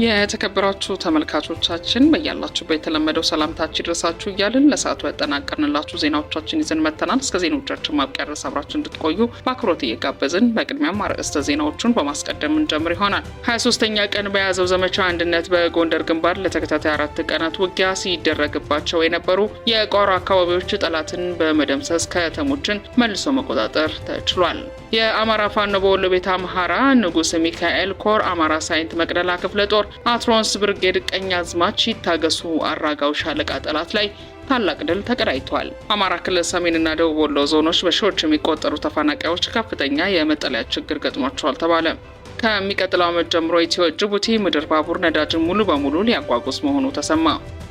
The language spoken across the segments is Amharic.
የተከበራችሁ ተመልካቾቻችን በያላችሁበት የተለመደው ሰላምታችን ይድረሳችሁ እያልን ለሰዓቱ ያጠናቀርንላችሁ ዜናዎቻችን ይዘን መጥተናል። እስከ ዜናዎቻችን ማብቂያ ድረስ አብራችሁ እንድትቆዩ በአክብሮት እየጋበዝን በቅድሚያም አርዕስተ ዜናዎቹን በማስቀደም እንጀምር ይሆናል። 23ኛ ቀን በያዘው ዘመቻ አንድነት በጎንደር ግንባር ለተከታታይ 4 ቀናት ውጊያ ሲደረግባቸው የነበሩ የቋራ አካባቢዎች ጠላትን በመደምሰስ ከተሞችን መልሶ መቆጣጠር ተችሏል። የአማራ ፋኖ በወሎ ቤተ አምሐራ ንጉስ ሚካኤል ኮር አማራ ሳይንት መቅደላ ክፍለ ጦር አትሮንስ ብርጌድ ቀኝ አዝማች ይታገሱ አራጋው ሻለቃ ጠላት ላይ ታላቅ ድል ተቀዳጅቷል። አማራ ክልል ሰሜንና ደቡብ ወሎ ዞኖች በሺዎች የሚቆጠሩ ተፈናቃዮች ከፍተኛ የመጠለያ ችግር ገጥሟቸዋል ተባለ። ከሚቀጥለው ዓመት ጀምሮ ኢትዮ ጅቡቲ ምድር ባቡር ነዳጅን ሙሉ በሙሉ ሊያጓጉዝ መሆኑ ተሰማ።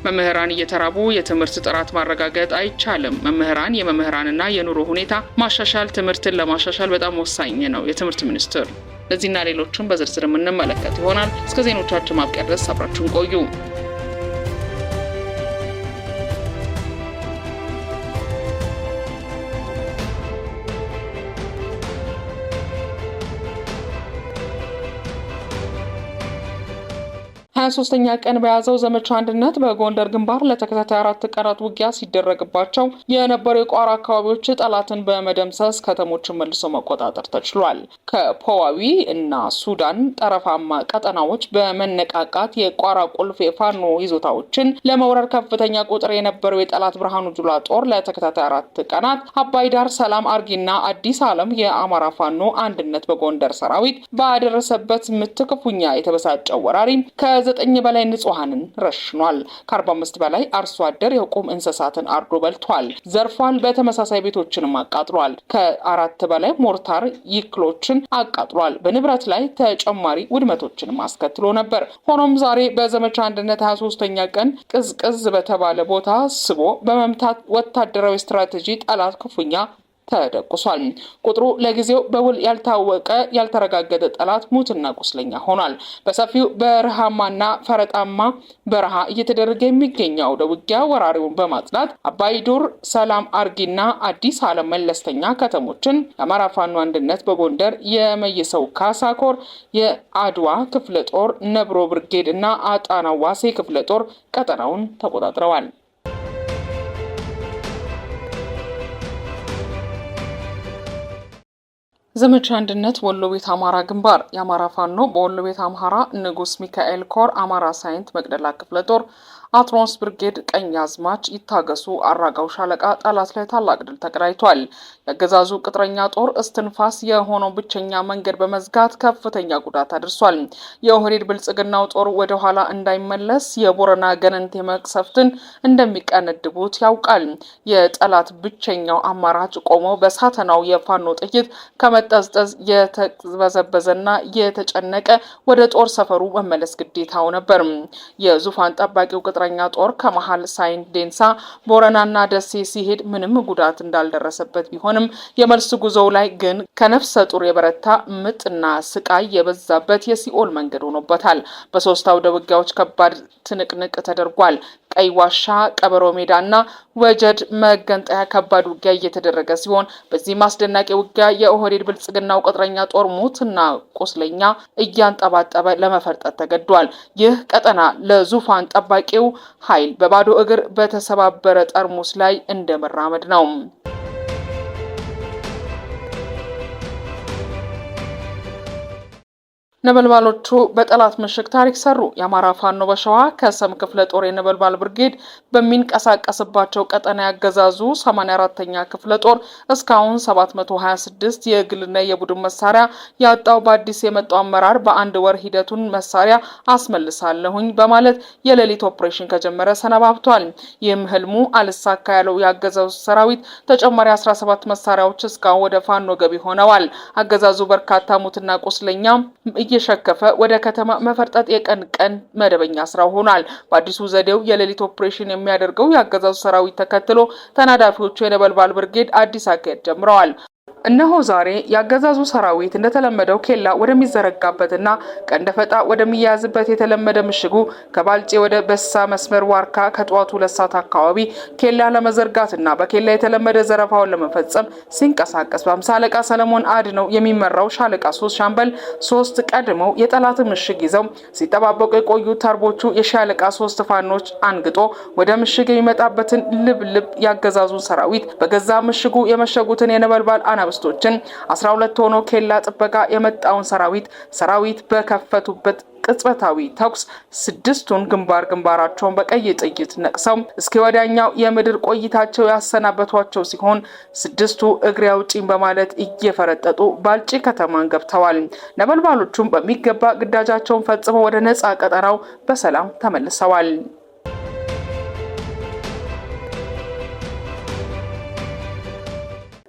መምህራን እየተራቡ የትምህርት ጥራት ማረጋገጥ አይቻልም። መምህራን የመምህራንና የኑሮ ሁኔታ ማሻሻል ትምህርትን ለማሻሻል በጣም ወሳኝ ነው። የትምህርት ሚኒስትር። ለዚህና ሌሎቹም በዝርዝር የምንመለከት ይሆናል። እስከ ዜናዎቻችን ማብቂያ ድረስ አብራችሁን ቆዩ። 23ኛ ቀን በያዘው ዘመቻ አንድነት በጎንደር ግንባር ለተከታታይ 4 ቀናት ውጊያ ሲደረግባቸው የነበሩ የቋራ አካባቢዎች ጠላትን በመደምሰስ ከተሞችን መልሶ መቆጣጠር ተችሏል። ከፖዋዊ እና ሱዳን ጠረፋማ ቀጠናዎች በመነቃቃት የቋራ ቁልፍ የፋኖ ይዞታዎችን ለመውረር ከፍተኛ ቁጥር የነበረው የጠላት ብርሃኑ ጁላ ጦር ለተከታታይ 4 ቀናት አባይ ዳር፣ ሰላም አርጊና አዲስ ዓለም የአማራ ፋኖ አንድነት በጎንደር ሰራዊት ባደረሰበት ምት ክፉኛ የተበሳጨው ወራሪ ከ9 በላይ ንጹሐንን ረሽኗል። ከ45 በላይ አርሶ አደር የቁም እንስሳትን አርዶ በልቷል፣ ዘርፏል። በተመሳሳይ ቤቶችንም አቃጥሏል። ከአራት በላይ ሞርታር ይክሎችን አቃጥሏል። በንብረት ላይ ተጨማሪ ውድመቶችንም አስከትሎ ነበር። ሆኖም ዛሬ በዘመቻ አንድነት 23ኛ ቀን ቅዝቅዝ በተባለ ቦታ ስቦ በመምታት ወታደራዊ ስትራቴጂ ጠላት ክፉኛ ተደቁሷል። ቁጥሩ ለጊዜው በውል ያልታወቀ ያልተረጋገጠ ጠላት ሙትና ቁስለኛ ሆኗል። በሰፊው በረሃማና ፈረጣማ በረሃ እየተደረገ የሚገኘው አውደ ውጊያ ወራሪውን በማጽዳት አባይ ዱር፣ ሰላም አርጊና አዲስ ዓለም መለስተኛ ከተሞችን የአማራ ፋኖ አንድነት በጎንደር የመይሰው ካሳ ኮር የአድዋ ክፍለ ጦር ነብሮ ብርጌድ እና አጣና ዋሴ ክፍለ ጦር ቀጠናውን ተቆጣጥረዋል። ዘመቻ አንድነት ወሎ ቤት አማራ ግንባር። የአማራ ፋኖ በወሎ ቤት አምሃራ ንጉስ ሚካኤል ኮር አማራ ሳይንት መቅደላ ክፍለ ጦር አትሮንስ ብርጌድ ቀኝ አዝማች ይታገሱ አራጋው ሻለቃ ጠላት ላይ ታላቅ ድል ተቀዳጅቷል። የአገዛዙ ቅጥረኛ ጦር እስትንፋስ የሆነው ብቸኛ መንገድ በመዝጋት ከፍተኛ ጉዳት አድርሷል። የኦህዴድ ብልጽግናው ጦር ወደ ኋላ እንዳይመለስ የቦረና ገነንቴ መቅሰፍትን እንደሚቀነድቡት ያውቃል። የጠላት ብቸኛው አማራጭ ቆሞ በሳተናው የፋኖ ጥይት ከመጠዝጠዝ የተቅበዘበዘና የተጨነቀ ወደ ጦር ሰፈሩ መመለስ ግዴታው ነበር። የዙፋን ጠባቂው ቅጥረኛ ጦር ከመሀል ሳይንት ዴንሳ፣ ቦረናና ደሴ ሲሄድ ምንም ጉዳት እንዳልደረሰበት ቢሆንም የመልስ ጉዞው ላይ ግን ከነፍሰ ጡር የበረታ ምጥና ስቃይ የበዛበት የሲኦል መንገድ ሆኖበታል። በሶስት አውደ ውጊያዎች ከባድ ትንቅንቅ ተደርጓል። ቀይ ዋሻ፣ ቀበሮ ሜዳና ወጀድ መገንጠያ ከባድ ውጊያ እየተደረገ ሲሆን በዚህም አስደናቂ ውጊያ የኦህዴድ ብልጽግናው ቅጥረኛ ጦር ሙትና ቁስለኛ እያንጠባጠበ ለመፈርጠት ተገዷል። ይህ ቀጠና ለዙፋን ጠባቂው ኃይል በባዶ እግር በተሰባበረ ጠርሙስ ላይ እንደመራመድ ነው። ነበልባሎቹ በጠላት ምሽግ ታሪክ ሰሩ። የአማራ ፋኖ በሸዋ ከሰም ክፍለ ጦር የነበልባል ብርጌድ በሚንቀሳቀስባቸው ቀጠና ያገዛዙ 84ኛ ክፍለ ጦር እስካሁን 726 የግልና የቡድን መሳሪያ ያጣው በአዲስ የመጣው አመራር በአንድ ወር ሂደቱን መሳሪያ አስመልሳለሁኝ በማለት የሌሊት ኦፕሬሽን ከጀመረ ሰነባብቷል። ይህም ህልሙ አልሳካ ያለው የአገዛዙ ሰራዊት ተጨማሪ 17 መሳሪያዎች እስካሁን ወደ ፋኖ ገቢ ሆነዋል። አገዛዙ በርካታ ሙትና ቁስለኛ እየሸከፈ ወደ ከተማ መፈርጠጥ የቀን ቀን መደበኛ ስራው ሆኗል። በአዲሱ ዘዴው የሌሊት ኦፕሬሽን የሚያደርገው የአገዛዙ ሰራዊት ተከትሎ ተናዳፊዎቹ የነበልባል ብርጌድ አዲስ አካሄድ ጀምረዋል። እነሆ ዛሬ የአገዛዙ ሰራዊት እንደተለመደው ኬላ ወደሚዘረጋበትና ቀንደፈጣ ወደሚያዝበት የተለመደ ምሽጉ ከባልጬ ወደ በሳ መስመር ዋርካ ከጠዋቱ 2 ሰዓት አካባቢ ኬላ ለመዘርጋትና በኬላ የተለመደ ዘረፋውን ለመፈጸም ሲንቀሳቀስ በ50 አለቃ ሰለሞን አድነው የሚመራው ሻለቃ 3 ሻምበል 3 ቀድመው የጠላት ምሽግ ይዘው ሲጠባበቁ የቆዩ ተርቦቹ የሻለቃ 3 ፋኖች አንግጦ ወደ ምሽግ የሚመጣበትን ልብልብ ያገዛዙን ሰራዊት በገዛ ምሽጉ የመሸጉትን የነበልባል አናብስቶችን 12 ሆኖ ኬላ ጥበቃ የመጣውን ሰራዊት በከፈቱበት ቅጽበታዊ ተኩስ ስድስቱን ግንባር ግንባራቸውን በቀይ ጥይት ነቅሰው እስከ ወዲያኛው የምድር ቆይታቸው ያሰናበቷቸው ሲሆን ስድስቱ እግሬ አውጪኝ በማለት እየፈረጠጡ ባልጪ ከተማን ገብተዋል። ነበልባሎቹም በሚገባ ግዳጃቸውን ፈጽመው ወደ ነፃ ቀጠናው በሰላም ተመልሰዋል።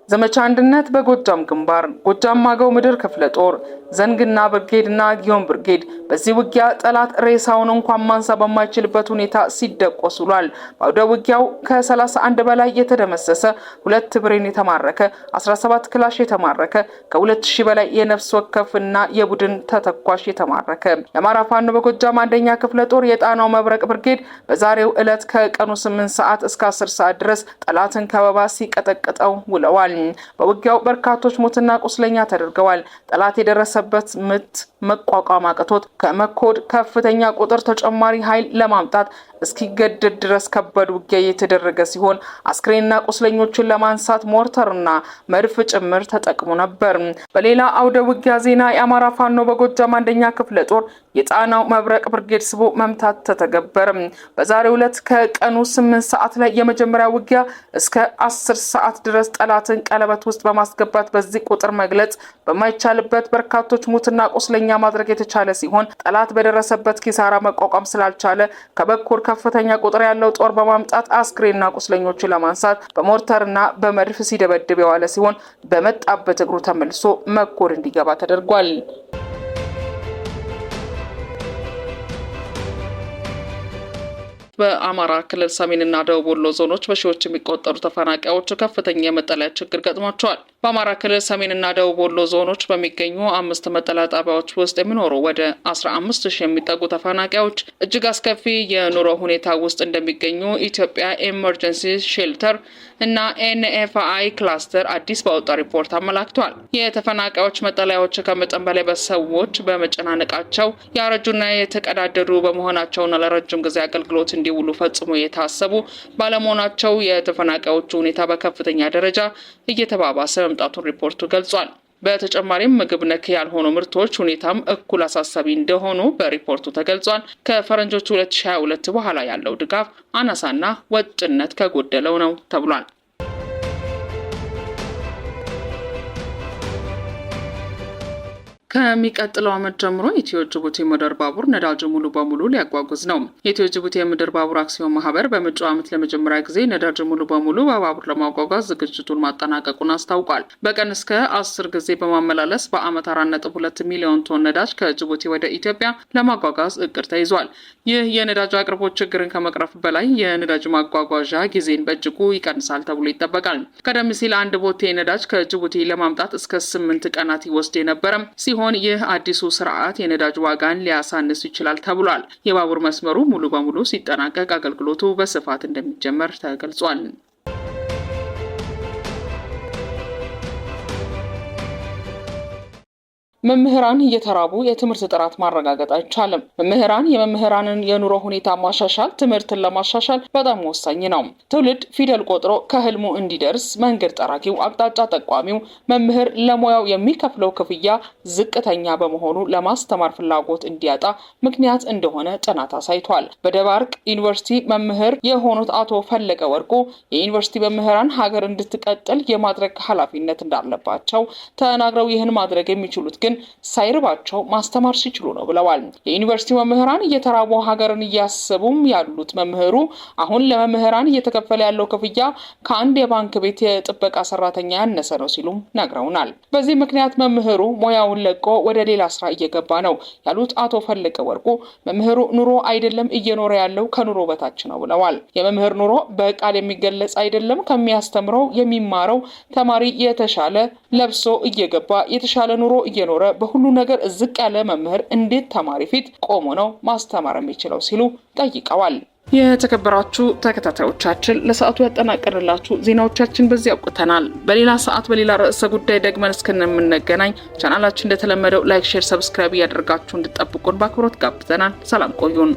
ዘመቻ አንድነት በጎጃም ግንባር ጎጃም አገው ምድር ክፍለ ጦር ዘንግና ብርጌድና ጊዮን ብርጌድ በዚህ ውጊያ ጠላት ሬሳውን እንኳን ማንሳት በማይችልበት ሁኔታ ሲደቆስ ውሏል። በአውደ ውጊያው ከ31 በላይ የተደመሰሰ፣ ሁለት ብሬን የተማረከ፣ 17 ክላሽ የተማረከ፣ ከ2000 በላይ የነፍስ ወከፍ እና የቡድን ተተኳሽ የተማረከ። የአማራ ፋኖ በጎጃም አንደኛ ክፍለ ጦር የጣናው መብረቅ ብርጌድ በዛሬው ዕለት ከቀኑ 8 ሰዓት እስከ 10 ሰዓት ድረስ ጠላትን ከበባ ሲቀጠቅጠው ውለዋል። በውጊያው በርካቶች ሞትና ቁስለኛ ተደርገዋል። ጠላት የደረሰበት ምት መቋቋም አቅቶት ከመኮድ ከፍተኛ ቁጥር ተጨማሪ ኃይል ለማምጣት እስኪገደድ ድረስ ከባድ ውጊያ የተደረገ ሲሆን አስክሬንና ቁስለኞችን ለማንሳት ሞርተርና መድፍ ጭምር ተጠቅሞ ነበር። በሌላ አውደ ውጊያ ዜና የአማራ ፋኖ በጎጃም አንደኛ ክፍለ ጦር የጣናው መብረቅ ብርጌድ ስቦ መምታት ተተገበር። በዛሬው ዕለት ከቀኑ 8 ሰዓት ላይ የመጀመሪያ ውጊያ እስከ 10 ሰዓት ድረስ ጠላትን ቀለበት ውስጥ በማስገባት በዚህ ቁጥር መግለጽ በማይቻልበት በርካቶች ሙትና ቁስለኛ ማድረግ የተቻለ ሲሆን ጠላት በደረሰበት ኪሳራ መቋቋም ስላልቻለ ከበኩር ከፍተኛ ቁጥር ያለው ጦር በማምጣት አስክሬንና ቁስለኞችን ለማንሳት በሞርተርና በመድፍ ሲደበድብ የዋለ ሲሆን በመጣበት እግሩ ተመልሶ መኮር እንዲገባ ተደርጓል። በአማራ ክልል ሰሜንና ደቡብ ወሎ ዞኖች በሺዎች የሚቆጠሩ ተፈናቃዮች ከፍተኛ የመጠለያ ችግር ገጥሟቸዋል። በአማራ ክልል ሰሜንና ደቡብ ወሎ ዞኖች በሚገኙ አምስት መጠለያ ጣቢያዎች ውስጥ የሚኖሩ ወደ 15 ሺህ የሚጠጉ ተፈናቃዮች እጅግ አስከፊ የኑሮ ሁኔታ ውስጥ እንደሚገኙ ኢትዮጵያ Emergency Shelter እና NFI Cluster አዲስ ባወጣ ሪፖርት አመላክቷል። የተፈናቃዮች መጠለያዎች ከመጠን በላይ በሰዎች በመጨናነቃቸው ያረጁና የተቀዳደዱ በመሆናቸውና ለረጅም ጊዜ አገልግሎት እንዲውሉ ፈጽሞ የታሰቡ ባለመሆናቸው የተፈናቃዮቹ ሁኔታ በከፍተኛ ደረጃ እየተባባሰ መምጣቱን ሪፖርቱ ገልጿል። በተጨማሪም ምግብ ነክ ያልሆኑ ምርቶች ሁኔታም እኩል አሳሳቢ እንደሆኑ በሪፖርቱ ተገልጿል። ከፈረንጆቹ 2022 በኋላ ያለው ድጋፍ አናሳና ወጥነት ከጎደለው ነው ተብሏል። ከሚቀጥለው ዓመት ጀምሮ ኢትዮ ጅቡቲ ምድር ባቡር ነዳጅ ሙሉ በሙሉ ሊያጓጉዝ ነው። የኢትዮ ጅቡቲ የምድር ባቡር አክሲዮን ማህበር በመጪው ዓመት ለመጀመሪያ ጊዜ ነዳጅ ሙሉ በሙሉ በባቡር ለማጓጓዝ ዝግጅቱን ማጠናቀቁን አስታውቋል። በቀን እስከ 10 ጊዜ በማመላለስ በዓመት 4.2 ሚሊዮን ቶን ነዳጅ ከጅቡቲ ወደ ኢትዮጵያ ለማጓጓዝ እቅድ ተይዟል። ይህ የነዳጅ አቅርቦት ችግርን ከመቅረፍ በላይ የነዳጅ ማጓጓዣ ጊዜን በእጅጉ ይቀንሳል ተብሎ ይጠበቃል። ቀደም ሲል አንድ ቦቴ ነዳጅ ከጅቡቲ ለማምጣት እስከ 8 ቀናት ይወስድ የነበረ ሲሆን ይህ አዲሱ ስርዓት የነዳጅ ዋጋን ሊያሳንስ ይችላል ተብሏል። የባቡር መስመሩ ሙሉ በሙሉ ሲጠናቀቅ አገልግሎቱ በስፋት እንደሚጀመር ተገልጿል። መምህራን እየተራቡ የትምህርት ጥራት ማረጋገጥ አይቻልም። መምህራን የመምህራንን የኑሮ ሁኔታ ማሻሻል ትምህርትን ለማሻሻል በጣም ወሳኝ ነው። ትውልድ ፊደል ቆጥሮ ከህልሙ እንዲደርስ መንገድ ጠራጊው፣ አቅጣጫ ጠቋሚው መምህር ለሙያው የሚከፍለው ክፍያ ዝቅተኛ በመሆኑ ለማስተማር ፍላጎት እንዲያጣ ምክንያት እንደሆነ ጥናት አሳይቷል። በደባርቅ ዩኒቨርሲቲ መምህር የሆኑት አቶ ፈለቀ ወርቁ የዩኒቨርሲቲ መምህራን ሀገር እንድትቀጥል የማድረግ ኃላፊነት እንዳለባቸው ተናግረው ይህን ማድረግ የሚችሉት ግን ግን ሳይርባቸው ማስተማር ሲችሉ ነው ብለዋል። የዩኒቨርሲቲ መምህራን እየተራቡ ሀገርን እያሰቡም ያሉት መምህሩ አሁን ለመምህራን እየተከፈለ ያለው ክፍያ ከአንድ የባንክ ቤት የጥበቃ ሰራተኛ ያነሰ ነው ሲሉም ነግረውናል። በዚህ ምክንያት መምህሩ ሙያውን ለቆ ወደ ሌላ ስራ እየገባ ነው ያሉት አቶ ፈለቀ ወርቁ መምህሩ ኑሮ አይደለም እየኖረ ያለው ከኑሮ በታች ነው ብለዋል። የመምህር ኑሮ በቃል የሚገለጽ አይደለም። ከሚያስተምረው የሚማረው ተማሪ የተሻለ ለብሶ እየገባ የተሻለ ኑሮ እየኖረ በሁሉ ነገር ዝቅ ያለ መምህር እንዴት ተማሪ ፊት ቆሞ ነው ማስተማር የሚችለው ሲሉ ጠይቀዋል። የተከበራችሁ ተከታታዮቻችን ለሰዓቱ ያጠናቀርላችሁ ዜናዎቻችን በዚህ ያውቁተናል። በሌላ ሰዓት በሌላ ርዕሰ ጉዳይ ደግመን እስክንምንገናኝ ቻናላችን እንደተለመደው like፣ share፣ subscribe እያደረጋችሁ እንድጠብቁን በአክብሮት ጋብዘናል። ሰላም ቆዩን።